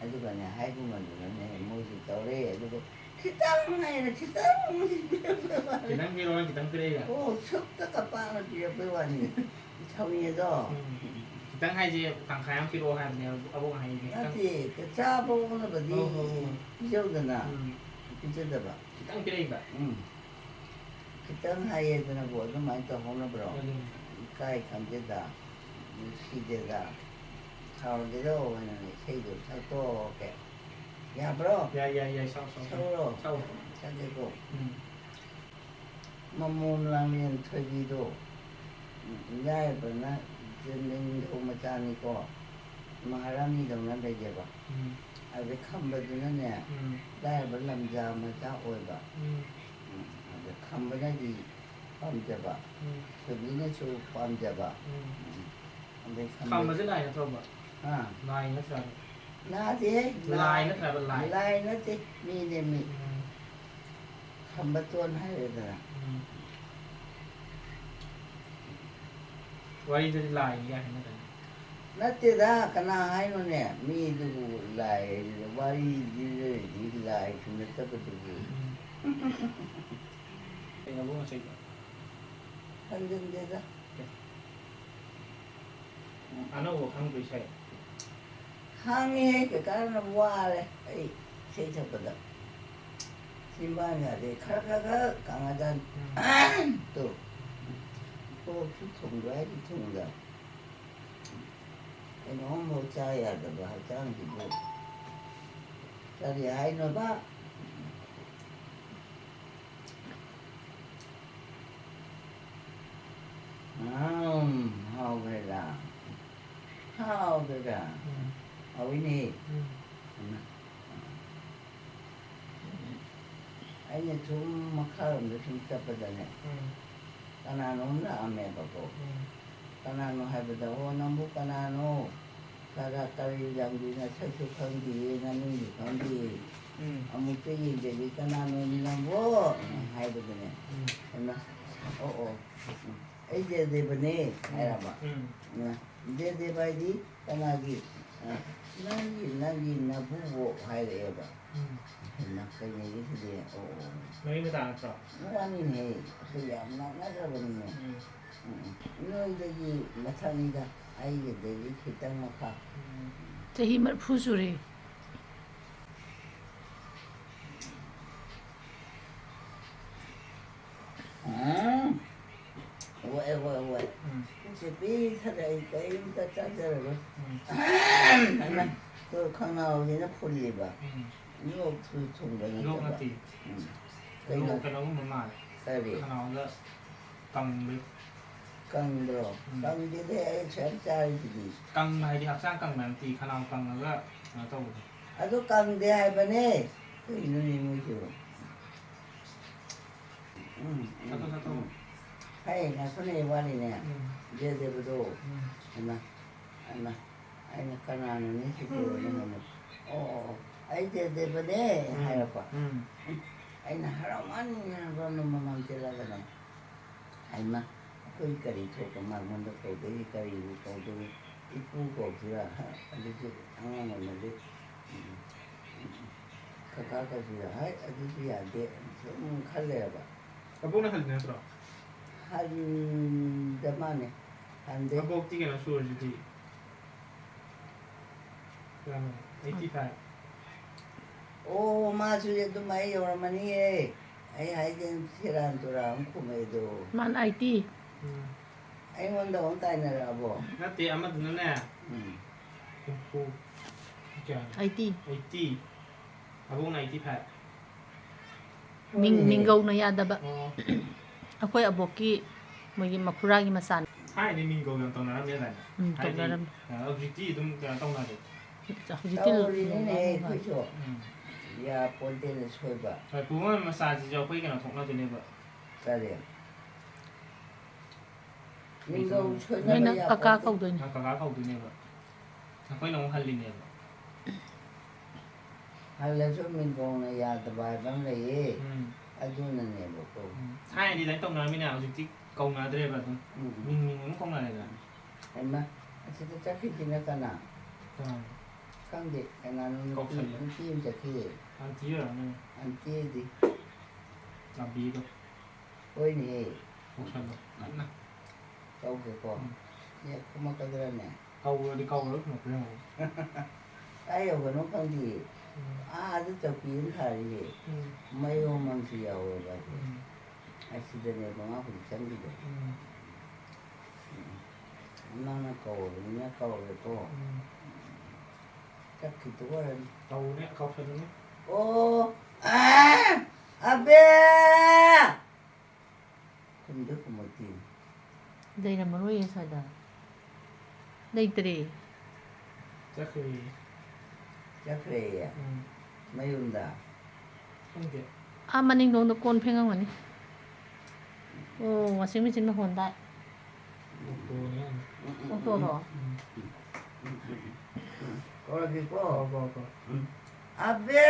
ꯑꯗꯨꯒꯅꯦ, ꯍꯥꯏꯒꯨꯝꯕꯗꯨꯅꯅꯦ, ꯃꯣꯏꯁꯨ ꯇꯧꯔꯦ꯫ ꯑꯗꯨꯒ ꯈꯤꯇꯪ ꯍꯥꯏꯅ ꯈꯤꯇꯪ ꯈꯤꯇꯪ ꯄꯤꯔꯛꯑꯣ, ꯈꯤꯇꯪ ꯄꯤꯔꯛꯏꯔꯥ? ꯑꯣ, ꯁꯨꯛꯇ ꯀꯄꯥꯛꯅ ꯄꯤꯔꯛꯄꯩ ꯋꯥꯅꯤ꯫ ꯁꯥꯎꯅꯤꯡꯉꯦꯗꯣ꯫ ꯎꯝ꯫ ꯈꯤꯇꯪ ꯍꯥꯏꯁꯦ ꯇꯪꯈꯥꯏ ꯑꯃ ꯄꯤꯔꯛꯑꯣ ꯍꯥꯏꯕꯅꯦ, ꯑꯕꯣꯛꯅ ꯍꯥꯏꯁꯦ꯫ ꯈꯤꯇꯪ꯫ ꯅꯠꯇꯦ, ꯆꯥꯕ ꯑꯣꯟꯅꯕꯗꯤ ꯍꯣ, ꯍꯣ, ꯍꯣ꯫ ꯄꯤꯖꯧꯗꯅ꯫ ꯎꯝ꯫ ꯄꯤꯖꯗꯕ꯫ ꯈꯤꯇꯪ ꯄꯤꯔꯛꯏꯕ꯫ ꯎꯝ꯫ ꯈꯤꯇꯪ ꯍꯥꯏꯌꯦꯗꯅꯕꯨ ꯑꯗꯨꯃꯥꯏꯅ ꯇꯧꯍꯧꯅꯕ꯭ꯔꯣ? ꯑꯗꯨꯅꯤ꯫ ꯏꯀꯥꯏ ꯈꯪꯗꯦꯗ, ꯅꯨꯡꯁꯤꯗꯦꯗ, ꯁꯥꯎꯔꯒꯦꯗ ꯑꯣꯏꯅ ꯏꯁꯩꯗꯣ ꯁꯛꯇꯣꯛꯀꯦ꯫ ꯌꯥꯕ꯭ꯔꯣ? ꯌꯥꯏ, ꯌꯥꯏ, ꯌꯥꯏ, ꯁꯛꯑꯣ, ꯁꯛꯑꯣ꯫ ꯁꯛꯎꯔꯣ? ꯁꯛꯑꯣ꯫ ꯁꯛꯀꯦꯀꯣ꯫ ꯎꯝ꯫ ꯃꯃꯣꯝ ꯂꯥꯡꯂꯦꯟ ꯊꯣꯏꯕꯤꯗꯣ, ꯎꯝ, ꯂꯥꯏꯔꯕꯅ ꯅꯤꯡꯊꯧ ꯃꯆꯥꯅꯤꯀꯣ, ꯃꯍꯥꯔꯥꯅꯤꯗꯧꯅ ꯂꯩꯖꯕ꯫ ꯎꯝ꯫ ꯑꯗꯩ ꯈꯝꯕꯗꯨꯅꯅꯦ, ꯎꯝ꯫ ꯂꯥꯏꯔꯕ ꯂꯝꯖꯥ ꯃꯆꯥ ꯑꯣꯏꯕ꯫ ꯎꯝ꯫ ꯎꯝ, ꯑꯗ ꯈꯝꯕꯅꯗꯤ ꯄꯥꯝꯖꯕ, ꯎꯝ꯫ ꯊꯣꯏꯕꯤꯅꯁꯨ ꯄꯥꯝꯖꯕ꯫ ꯎꯝ꯫ ꯎꯝ꯫ ꯑꯗꯩ ꯈꯝꯕ-, ꯈꯝꯕꯁꯦ ꯂꯥꯏ ꯅꯠꯇ꯭ꯔꯣꯕ? ꯑꯥ꯫ ꯂꯥꯏ ꯅꯠꯇ꯭ꯔꯥ? ꯅꯠꯇꯦꯍꯦ, ꯂꯥꯏ ꯂꯥꯏ-, ꯅꯠꯇ꯭ꯔꯥꯕ ꯂꯥꯏ? ꯂꯥꯏ ꯅꯠꯇꯦ, ꯃꯤꯅꯦ, ꯃꯤ꯫ ꯎꯝ꯫ ꯈꯝꯕꯇꯣꯟ ꯍꯥꯏꯔꯦꯗꯅ꯫ ꯎꯝ꯫ ꯋꯥꯔꯤꯗꯗꯤ ꯂꯥꯏꯅꯤ ꯀꯥꯏ ꯍꯥꯏꯅꯗꯥꯏꯅꯦ? ꯅꯠꯇꯦꯗ, ꯀꯅꯥ ꯍꯥꯏꯅꯣꯅꯦ? ꯃꯤꯗꯨꯕꯨ ꯂꯥꯏ ꯍꯥꯏꯁꯤꯗ ꯋꯥꯔꯤꯗꯤ ꯂꯩꯔꯗꯤ ꯂꯥꯏꯁꯨ ꯅꯠꯇꯕꯗꯨꯕꯨ꯫ ꯎꯝ꯫ ꯀꯩꯅꯣꯕꯨ ꯉꯁꯥꯏꯗꯣ? ꯍꯟꯖꯤꯟꯗꯦꯗ꯫ ꯑꯦ꯫ ꯑꯅꯧꯕ ꯈꯪꯗ꯭ꯔꯣ ꯏꯁꯩ? ꯍꯥꯡꯉꯤꯍꯦ, ꯀꯀꯥꯅ ꯋꯥꯔꯦ ꯑꯩ ꯏꯁꯩ ꯁꯛꯄꯗ꯫ ꯆꯤꯟꯕꯥꯟꯒꯗꯤ ꯈꯔ ꯈꯔ ꯈꯔ ꯀꯪꯉꯗꯅꯤ꯫ ꯎꯝ꯫ ꯇꯨ꯫ ꯀꯣꯛꯁꯨ ꯊꯨꯡꯕ ꯍꯥꯏꯗꯤ ꯊꯨꯡꯗ꯫ ꯀꯩꯅꯣꯝꯐꯥꯎ ꯆꯥ ꯌꯥꯗꯕ ꯍꯛꯆꯥꯡꯁꯤꯕꯨ꯫ ꯀꯔꯤ ꯍꯥꯏꯅꯣꯕ? ꯎꯝ, ꯍꯥꯎꯈ꯭ꯔꯦꯗ꯫ ꯍꯥꯎꯈ꯭ꯔꯦꯗ꯫ ꯎꯝ꯫ ꯍꯥꯎꯏꯅꯦ꯫ ꯎꯝ꯫ ꯎꯝ꯫ ꯑꯩꯅ ꯁꯨꯝ ꯃꯈꯥꯔꯣꯝꯗ ꯁꯨꯝ ꯆꯠꯄꯗꯅꯦ, ꯎꯝ꯫ ꯀꯅꯥꯅꯣꯝ ꯂꯥꯛꯑꯝꯃꯦꯕꯀꯣ꯫ ꯎꯝ꯫ ꯀꯅꯥꯅꯣ ꯍꯥꯏꯕꯗ, "ꯑꯣ, ꯅꯪꯕꯨ ꯀꯅꯥꯅꯣ? ꯀꯔ-, ꯀꯔꯤ ꯂꯝꯒꯤ ꯅꯁꯛꯁꯨ ꯈꯪꯗꯦꯌꯦ, ꯅꯃꯤꯡꯁꯨ ꯈꯪꯗꯦꯌꯦ꯫ ꯎꯝ꯫ ꯑꯃꯨꯛꯇ ꯌꯦꯡꯖꯒꯦ, ꯀꯅꯥꯅꯣ ꯅꯪꯕꯣ?" ꯎꯝ꯫ ꯍꯥꯏꯕꯗꯅꯦ, ꯎꯝ꯫ ꯑꯩꯅ, "ꯑꯣ, ꯑꯣ, ꯎꯝ, ꯑꯩ ꯖꯌꯗꯦꯕꯅꯦ", ꯎꯝ꯫ ꯍꯥꯏꯔꯕ꯫ ꯎꯝ꯫ ꯑ, "ꯖꯌꯗꯦꯕ ꯍꯥꯏꯗꯤ ꯀꯅꯥꯒꯤ?" ꯑ, "ꯅꯪꯒꯤ, ꯅꯪꯒꯤ ꯅꯕꯨꯕꯣꯛ", ꯍꯥꯏꯔꯛꯑꯦꯕ꯫ ꯎꯝ꯫ ꯍꯩꯃꯥ, ꯀꯩꯅꯣꯒꯤꯁꯤꯗꯤ? ꯑꯣ, ꯑꯣ꯫ ꯃꯔꯤ ꯃꯇꯥ ꯅꯠꯇ꯭ꯔꯣ? ꯃꯥꯅꯤꯅꯦ, ꯑꯩꯈꯣꯏ ꯌꯥꯝ ꯅꯛꯅꯈ꯭ꯔꯕꯅꯤꯅꯦ꯫ ꯎꯝ꯫ ꯎꯝ, ꯎꯝ꯫ ꯅꯣꯏꯗꯒꯤ ꯃꯊꯛꯅꯤꯗ, ꯑꯩꯒꯤꯗꯒꯤ ꯈꯤꯇꯪ ꯃꯈꯥ꯫ ꯎꯝ꯫ ꯆꯍꯤ ꯃꯔꯤꯐꯨ ꯁꯨꯔꯦ꯫ ꯎꯝ꯫ ꯍꯣꯏ, ꯍꯣꯏ, ꯍꯣꯏ꯫ ꯎꯝ꯫ ꯄꯨꯛꯁꯦ ꯄꯤꯛ ꯊꯜꯂꯦ, ꯑꯩ ꯀꯔꯤꯝꯇ ꯆꯥꯖꯔꯔꯣꯏ꯫ ꯎꯝ꯫ ꯑꯩꯅ ꯇꯣ ꯈꯅꯥꯎꯁꯤꯅ ꯐꯨꯜꯂꯤꯕ꯫ ꯎꯝ꯫ ꯂꯣꯛꯁꯨ ꯊꯨꯡꯕ ꯂꯣꯛ ꯅꯠꯇꯕ꯫ ꯅꯠꯇꯦ꯫ ꯎꯝ꯫ ꯂꯣꯛ ꯀꯩꯅꯣ? ꯀꯩꯅꯣꯒꯨꯝꯕ ꯃꯥꯜꯂꯦ꯫ ꯀꯔꯤ? ꯈꯅꯥꯎꯗ ꯀꯪꯕꯩ꯫ ꯀꯪꯕ꯭ꯔꯣ? ꯎꯝ꯫ ꯀꯪꯗꯦꯗ, ꯑꯩ ꯁꯨꯛꯌꯥꯝ ꯆꯥꯔꯤꯁꯤꯗꯤ꯫ ꯀꯪꯕ ꯍꯥꯏꯗꯤ ꯍꯛꯆꯥꯡ ꯀꯪꯕ ꯅꯠꯇꯦ, ꯈꯅꯥꯎ ꯀꯪꯉꯒ ꯀꯩꯅꯣ ꯇꯧꯕꯗꯣ꯫ ꯑꯗꯨ ꯀꯪꯗꯦ ꯍꯥꯏꯕꯅꯦ꯫ ꯀꯩꯅꯣꯅꯦ ꯃꯣꯏꯁꯤꯕꯨ? ꯎꯝ, ꯎꯝ, ꯆꯠꯊꯣꯛ, ꯆꯠꯊꯣꯛ꯫ ꯎꯝ꯫ ꯍꯩ, ꯉꯥꯏꯈꯣꯅꯦ, ꯋꯥꯠꯂꯤꯅꯦ꯫ ꯎꯝ꯫ ꯖꯦ ꯗꯦꯕꯗꯣ꯫ ꯎꯝ꯫ ꯍꯩꯃꯥ, ꯍꯩꯃꯥ꯫ ꯑꯩꯅ, "ꯀꯅꯥꯅꯣꯅꯦ ꯁꯤꯕꯨ?" ꯎꯝ꯫ ꯍꯥꯏꯅ, "ꯑꯣ, ꯑꯣ, ꯑꯣ, ꯑꯩ ꯖꯦ ꯗꯦꯕꯅꯦ," ꯎꯝ꯫ ꯍꯥꯏꯔꯛꯄ꯫ ꯎꯝ꯫ ꯎꯝ꯫ ꯑꯩꯅ ꯍꯔꯥꯎꯃꯟꯗꯅ ꯃꯃꯥꯡ ꯆꯦꯜꯂꯒꯅꯦ, ꯍꯩꯃꯥ, ꯑꯩꯈꯣꯏ ꯀꯔꯤ ꯊꯣꯛꯄ ꯃꯉꯣꯟꯗ ꯀꯧꯗꯣꯏ, ꯀꯔꯤꯕꯨ ꯀꯧꯗꯣꯏ? ꯏꯄꯨ ꯀꯧꯁꯤꯔꯥ? ꯍ, ꯑꯗꯨꯁꯨ ꯑꯉꯥꯡ ꯑꯣꯏꯅꯗꯤ, ꯎꯝ, ꯎꯝ, ꯀꯀꯥ ꯀꯧꯁꯤꯔꯥ? ꯍꯥꯏ, ꯑꯗꯨꯁꯨ ꯌꯥꯗꯦ꯫ ꯁꯨꯝ ꯈꯜꯂꯦꯕ꯫ ꯑꯕꯣꯛꯅ ꯍꯜꯂꯤ ꯅꯠꯇ꯭ꯔꯣ? ꯍꯟꯗ ꯃꯥꯅꯦ, ꯍꯟꯗꯦ꯫ ꯑꯕꯣꯛꯇꯤ ꯀꯩꯅꯣ ꯁꯨꯔꯁꯤꯗꯤ꯫ ꯀꯌꯥꯅꯣ? Eighty five꯫ ꯑꯣ, ꯃꯥꯁꯨ ꯑꯗꯨꯝ ꯑꯩ ꯌꯧꯔꯝꯃꯅꯤꯌꯦ꯫ ꯑꯩ ꯍꯥꯏꯁꯦ ꯁꯦꯔꯥꯟ ꯇꯨꯔꯥꯟ ꯑꯃ ꯈꯨꯝꯃꯛꯏꯗꯣ꯫ ꯃꯥꯅ eighty꯫ ꯎꯝ꯫ ꯑꯩꯉꯣꯟꯗ ꯑꯃꯨꯛ ꯇꯥꯏꯅꯔꯛꯑꯕꯣ? ꯅꯠꯇꯦ, ꯑꯃꯗꯨꯅꯅꯦ꯫ ꯎꯝ꯫ ꯍꯨꯝꯐꯨ꯫ ꯀꯌꯥꯅꯣ? Eighty꯫ Eighty꯫ ꯑꯕꯣꯛꯅ eighty five꯫ ꯃꯤꯡ-, ꯍꯣꯏꯅꯦ꯫ ꯃꯤꯡꯒꯧꯅ ꯌꯥꯗꯕ꯫ ꯑꯣ꯫ ꯑꯩꯈꯣꯏ ꯑꯕꯣꯛꯀꯤ ꯃꯣꯏꯒꯤ ꯃꯈꯨꯔꯥꯒꯤ ꯃꯆꯥꯅꯤ꯫ ꯊꯥꯏꯅꯗꯤ ꯃꯤꯡꯒꯧ ꯌꯥꯝ ꯇꯧꯅꯔꯝꯃꯦ ꯍꯥꯏꯗꯥꯏꯅꯦ? ꯎꯝ, ꯍꯥꯏꯗꯤ, ꯇꯧꯅꯔꯝꯃꯦ꯫ ꯑ, ꯍꯧꯖꯤꯛꯇꯤ ꯑꯗꯨꯝ ꯀꯩꯅꯣ ꯇꯧꯅꯔꯦ꯫ ꯍꯧꯖꯤꯛꯇꯤ ꯇꯧꯔꯤꯅꯤꯅꯦ ꯂꯣꯏꯅꯃꯛ ꯑꯩꯈꯣꯏꯁꯨ꯫ ꯎꯝ꯫ ꯌꯥꯄꯣꯟꯇꯦꯅꯦ ꯁꯣꯏꯕ꯫ ꯍꯣꯏ, ꯄꯨꯡ ꯑꯃ ꯃꯆꯥꯁꯤꯁꯨ ꯑꯩꯈꯣꯏ ꯀꯩꯅꯣ ꯊꯣꯛꯅꯗꯣꯏꯅꯦꯕ꯫ ꯀꯔꯤ? ꯃꯤꯡꯒꯧ ꯁꯣꯏꯅꯕ ꯅꯣꯏꯅ ꯀꯀꯥ ꯌꯥꯄꯣꯟꯇꯦ꯫ ꯀꯧꯗꯣꯏꯅꯤ꯫ ꯑ, ꯀꯀꯥ ꯀꯧꯗꯣꯏꯅꯦꯕ꯫ ꯑꯩꯈꯣꯏꯅ ꯑꯃꯨꯛ ꯍꯜꯂꯤꯅꯦꯕ꯫ ꯍꯜꯂꯁꯨ ꯃꯤꯡꯒꯧꯅ ꯌꯥꯗꯕ ꯍꯥꯏꯕ ꯑꯃ ꯂꯩꯌꯦ꯫ ꯎꯝ꯫ ꯑꯗꯨꯅꯅꯦꯕꯀꯣ꯫ ꯎꯝ꯫ ꯊꯥꯏꯅꯗꯤ ꯑꯗꯨꯃꯥꯏꯅ ꯇꯧꯅꯔꯝꯃꯤꯅꯦ, ꯍꯧꯖꯤꯛꯇꯤ ꯀꯧꯅꯗ꯭ꯔꯦꯕ ꯑꯗꯨꯝ꯫ ꯎꯝ꯫ ꯃꯤꯡ, ꯃꯤꯡ ꯑꯗꯨꯝ ꯀꯧꯅꯔꯦꯗꯅ꯫ ꯍꯩꯃꯥ, ꯑꯁꯤꯗ ꯆꯠꯈꯤꯁꯤꯅ ꯀꯅꯥ? ꯀꯅꯥꯅꯣ? ꯈꯪꯗꯦ, ꯀꯅꯥꯅꯣ ꯅꯨꯄꯤ, ꯀꯧꯁꯜꯂꯣ꯫ ꯅꯨꯄꯤ ꯑꯃ ꯆꯠꯈꯤꯌꯦ꯫ ꯑꯟꯇꯤ ꯑꯣꯏꯔꯝꯒꯅꯤ꯫ ꯑꯟꯇꯤꯗꯤ? ꯂꯝꯕꯤꯗꯣ꯫ ꯍꯣꯏꯅꯦ꯫ ꯀꯧꯁꯜꯂꯣ ꯀꯟꯅ꯫ ꯀꯧꯒꯦꯀꯣ꯫ ꯎꯝ꯫ ꯅꯦ, ꯈꯨꯝꯃꯛꯀꯗ꯭ꯔꯅꯦ? ꯀꯧꯔꯗꯤ ꯀꯧꯔꯣꯏ, ꯈꯨꯝꯃꯛꯄ꯭ꯔꯥ ꯌꯦꯡꯉꯣ꯫ ꯀꯥꯏ ꯌꯧꯒꯅꯣ ꯈꯪꯗꯤꯌꯦ꯫ ꯎꯝ꯫ ꯑꯥꯗ ꯆꯧꯀꯤ ꯑꯃ ꯊꯥꯔꯤꯌꯦ꯫ ꯎꯝ꯫ ꯃꯌꯣꯝ ꯑꯃꯁꯨ ꯌꯥꯎꯋꯦꯕ ꯑꯗꯨ꯫ ꯎꯝ꯫ ꯑꯁꯤꯗꯅꯦꯕ ꯃꯥ ꯍꯧꯖꯤꯛ ꯆꯪꯈꯤꯗꯣ꯫ ꯎꯝ꯫ ꯎꯝ꯫ ꯅꯪꯅ ꯀꯧꯔꯕꯅꯤꯅ ꯀꯧꯔꯦꯀꯣ꯫ ꯎꯝ꯫ ꯆꯠꯈꯤꯗꯣ ꯑꯣꯏꯔꯝꯅꯤ꯫ ꯀꯧꯅꯦ, ꯀꯧꯁꯜꯂꯨꯅꯦ꯫ ꯑꯣ! ꯑꯥ! ꯑꯕꯦ! ꯈꯨꯝꯗꯦ, ꯈꯨꯝꯃꯛꯇꯦ꯫ ꯂꯩꯔꯝꯃꯔꯣꯏꯌꯦ ꯁ꯭ꯋꯥꯏꯗ꯫ ꯂꯩꯇ꯭ꯔꯦ꯫ ꯆꯠꯈ꯭ꯔꯦꯌꯦ꯫ ꯆꯠꯈ꯭ꯔꯦꯌꯦ? ꯎꯝ꯫ ꯃꯌꯨꯝꯗ? ꯈꯪꯗꯦ꯫ ꯑꯥ ꯃꯅꯤꯡꯂꯣꯝꯗ ꯀꯣꯟ ꯐꯦꯡꯉꯝꯒꯅꯤ꯫ ꯑꯣ, washing machine ꯃꯈꯣꯟ ꯇꯥꯏ꯫ ꯑꯣꯛꯇꯣꯅꯦ꯫ ꯑꯣꯛꯇꯣꯔꯣ? ꯎꯝ꯫ ꯀꯧꯔꯒꯦꯀꯣ? ꯀꯧ, ꯀꯧ, ꯀꯧ꯫ ꯎꯝ꯫ ꯑꯕꯦ!